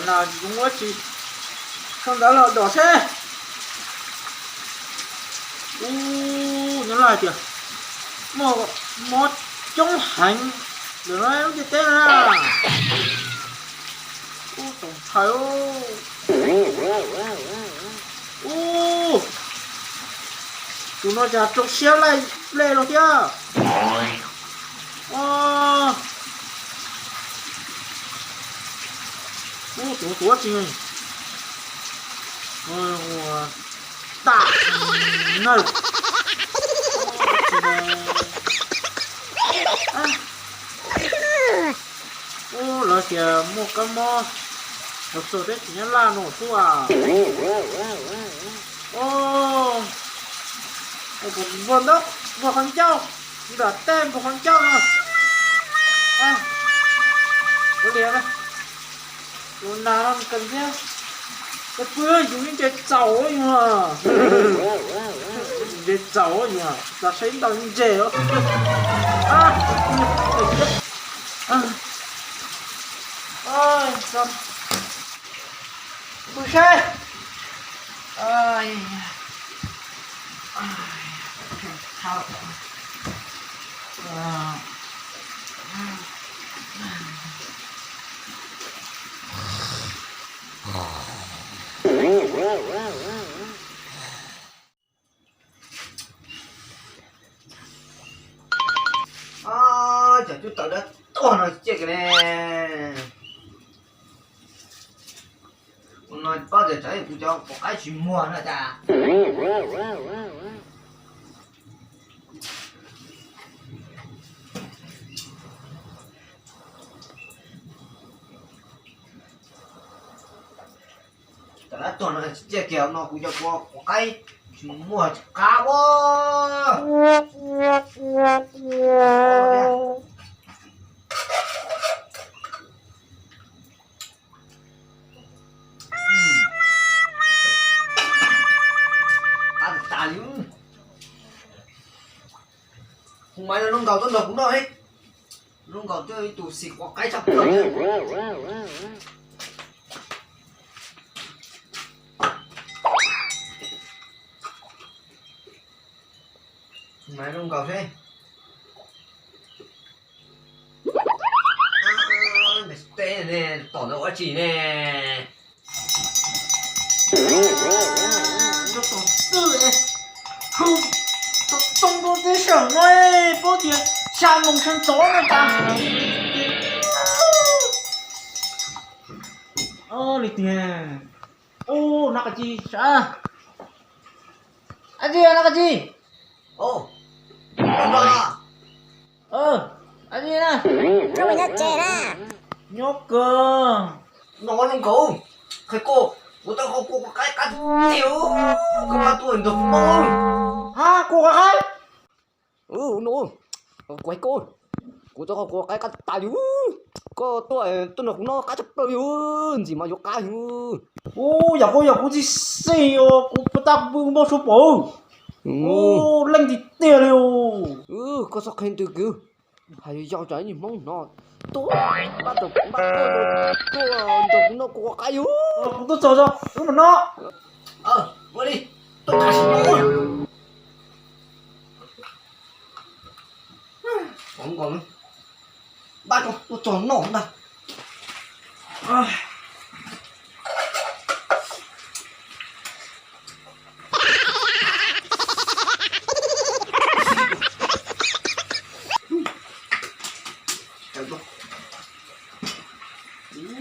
Zoo ua tsis, sau ntawv los dom seb. Ub, nyob laj tias muaj mob coob heev ntawm no lub ntiaj teb na. Ub, txaus ntshai. Ub, tus no cas rau siab laij lej los thiab. Ub, tus tuav tsis tam nawb. Ub, lawv tias muaj kab mob, lawv txog teb chaws Nyab Laj no xwb as. Npog ntaub npog qhov ncauj, nram tej npog qhov ncauj no. Ua li, tus nas no nws kawg thiab. Tus pw yus ib ntses txaus yus, ntses txaus yus, txaus saib ntau ntses. Pw seb. Cov cub tawv dawb tuag no ciaj kiag ne. Ua no paub tias tsam kuv cov quav qaib tsis muag no cas. Tam dab tuag no ciaj kiag no kuv cov quav qaib tsis muag tsis qab ua. Qab tas li. Hu Maiv no zoo nkaus tuaj nrog kuv noj thiab. Zoo nkaus tuaj ib tug xim quav qaib tshaj plaws. Hu Maiv zoo nkaus thiab. Tom ntawd ua tsi ne? Tom tom twj, hu, tom tom tom teb saum no, paub tias xya moos sawv ntxov no tas. Li tiag. Ub, nab qab ci sav. Ab tsi, nab qab ci. Ab tsi na. Nyob kawg. No zoo nkaus, qhia koj, kuv tau qhov kua qaib qab tiag, koj pab tuaj nrog kuv noj. Ha, kua qaib? No, kuv hais koj, kuv tau qhov kua qaib qab tas li, koj tuaj tuaj nrog kuv noj qab tshaj plaws li, ntxim mas yuav qab li. Ub, yam koj yog kuv txiv xeeb os, kuv puas tag kuv pw npau suav pom. Ub, leej tiag tiag li os. Koj txhob qhia ntws kwv, hais yog tsam ib Hmoob no tuaj npaj tau npaj tuaj tuaj nrog kuv noj kua qaib li. Kuv tuaj txog tso, wb mus noj. Ua li, tuaj tag sim no. Npaj tuaj txog noj ntag.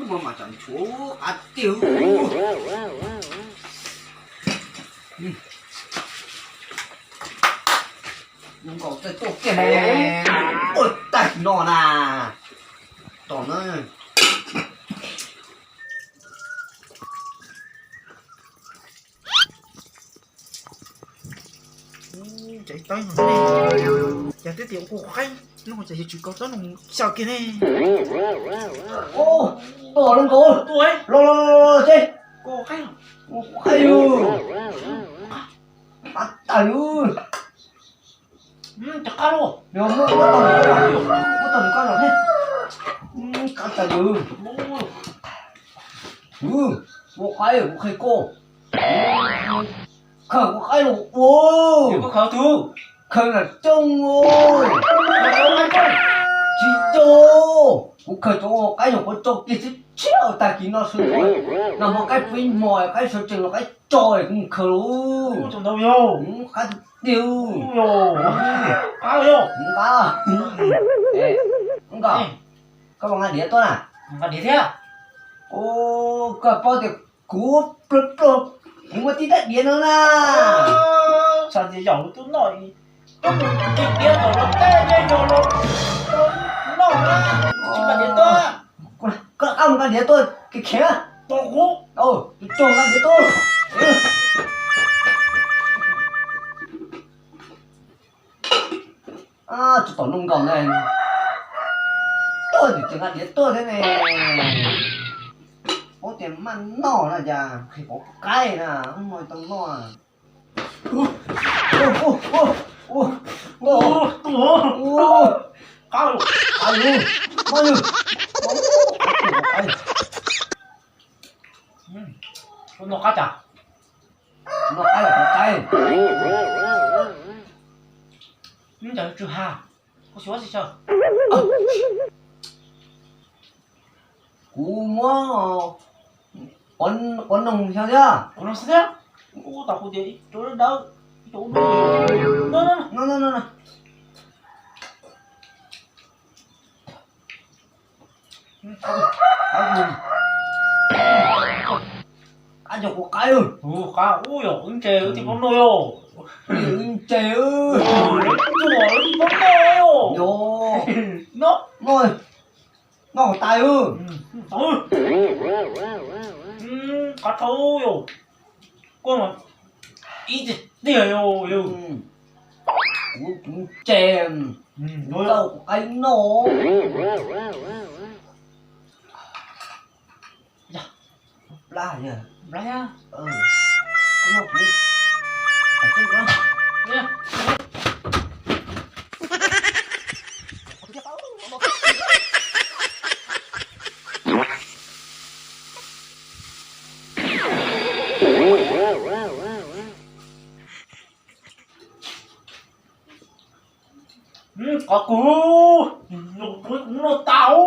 Ub, mas tsam nchuav qab tiag. Zoo nkaus txawj tuaj kiag ne. Ua tag no na. Tom na. Ub, cas ib tawb no ne, cas twb tias ua kua qaib no cas yuav tsum kaus tawb no mus xyaw kiag ne. Ub, tuaj zoo nkaus, tuaj los los los los seb. Kua qaib, kua qaib yus, qab tas yus. Cov qab los, muab tau nws qab los ne, qab tas yus. Ua qaib kuv qhia koj. Khaws kuv qaib los ua. Khaws tus, khaws nram coob. Tsis yog, kuv khaws cov qaib nyuam qhuav tso kiag tshiab tshiab tag kis no xwb. Nag hmo qaib peb hmo qaib sawv tsees los qaib tso kuv mus khaws lauj. Qaib tiag tiag. Nqa, nqa, koj nqa diav tuaj na. Koj paub tias kuv pluag pluag, kuv muaj tib tab diav no na. Xav tias yaum tus no, koj mus tiv diav tom lawv tej zej zog los noj na, tsis nqa diav tuaj. Koj rov qab mus nqa diav tuaj khiav khiav. Tos kuv. Tus cog nqa diav tuaj. Tsis tom nuj nkaus ne, tuaj nim tsis nqa diav tuaj thiab ne. Paub tias maj noj na cas qhia pov qaib na, hnub no tau noj. Qab, qab, qab, qab. Noj qab cas? Noj qab los pov qaib. Neb cov tsw ha, koj xyuas xwb. Kuv muab quav noog xyov thiab. Quav noog xyov thiab. Ub, tau kuv tias ib co dawb, ib co ub no. No, no, no. Qab yog kuv qaib. Qab ub yog wb ntses wb thiaj poob noj yog. Wb ntses, wb thiaj poob noj yog. No, no, no tais. Qab thaub yog. Koj ib tiag tiag yog. Kuv, kuv ntses, kuv tau kuv qaib noj. Plab, plab. Qhov kuv, kuv noj tau.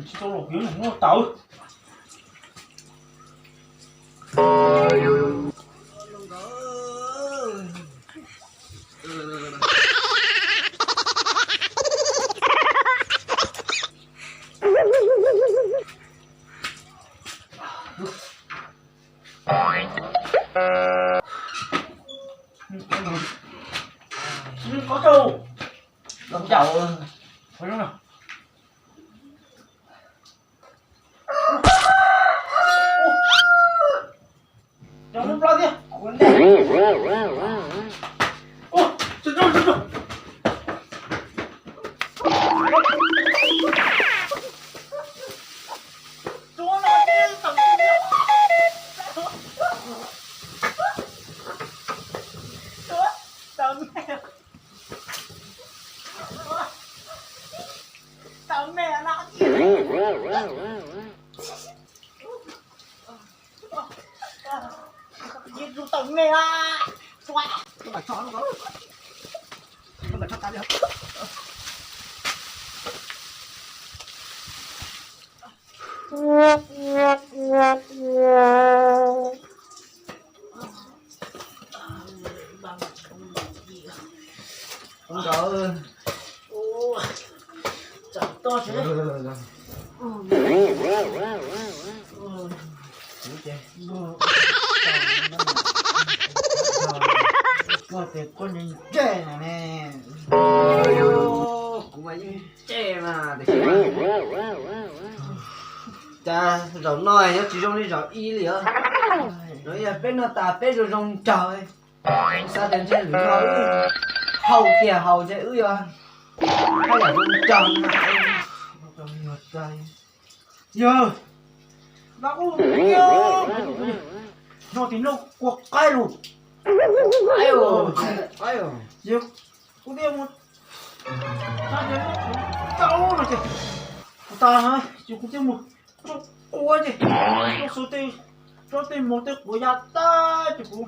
Tsis tau los kuv noj tau. Qhov tau, los ncaus. Cov lub plab thiab. Tau me no. Yus tus tau me a. Xua. Koj tias koj ntse ntse na ne. Kuv mas yeej ntse mas tiam sis cas zaum no nyob tsis zoo li zaum ib li os. Zaum ib peb noj tas peb zoo zoo nraug. Xav tias ntshe lwm no wb haus kiag haus ntshe wb yuav haj yam zoo nraug. Yog, no tim no kua qaib lus. Qaib, qaib. Kuv thiaj mus tau no ces Kuv tas na, ces kuv thiaj mus tsuj quav ces tsuj xu tej tsob tej mov tej quav ya tag ces kuv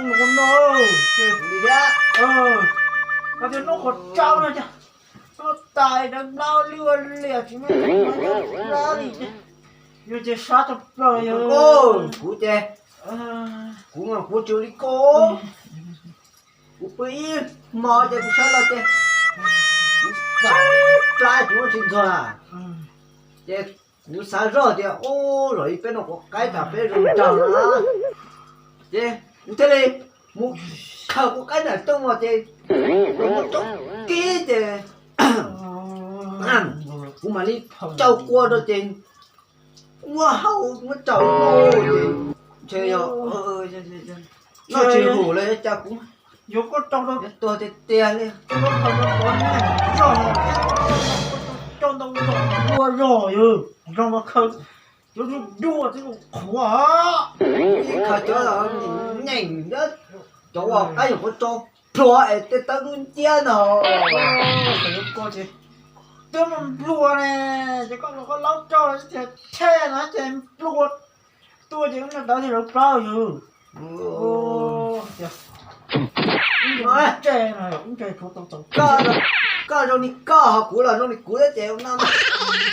mus tsuj noj ces hais tias noj qhov tsau no ces noj tas dawb nplab li ua liam tsis muaj dawb nplab li ces yus ces sab tshaj plaws yog kuv ces kuv mas kuv tsis li koj. Kuv pw ib hmo ces kuv sawv los ces kuv plab tsis muaj tsis ntxuag. Ces kuv xav zoj tias ub, los ib peb no quav qaib tas peb zoo nraug na. Ces kuv thiaj li mus khaws quav qaib nram rooj no ces los muab tsob kib ces kuv mam li cau kua rau ces muab hau muab tsaus ces ntshe yog noj tsis hum los cas kuv yuav koj rau tuag tiag tiag li. Coj ntau ua zog yog zoo mas khaws cov dua dua twb qhuav. Khaws cov nyeem cov uas qaib nyuam qhuav tso plhuav es tej tawb dub nciab no. Twb mus nplua ne, ces koj los koj laub rau tias tshej no ces nplua tuaj ces ub no dawb thiaj lawv plaub yog. Koj zoo li koj ho kuv los zoo li kuv thiab ces no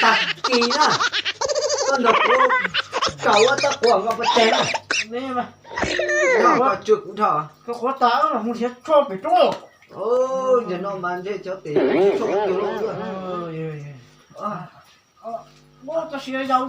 tag kis na. Koj nrog kuv kaus ua taj quas nqa pov tseg na. Koj tswj kuv dhau. Koj qhuav tas los mus nrhiav tshuaj pem roob. Ntawm no mas ntshe cov tes tshuaj tuag lawm. Muab tau siav yau.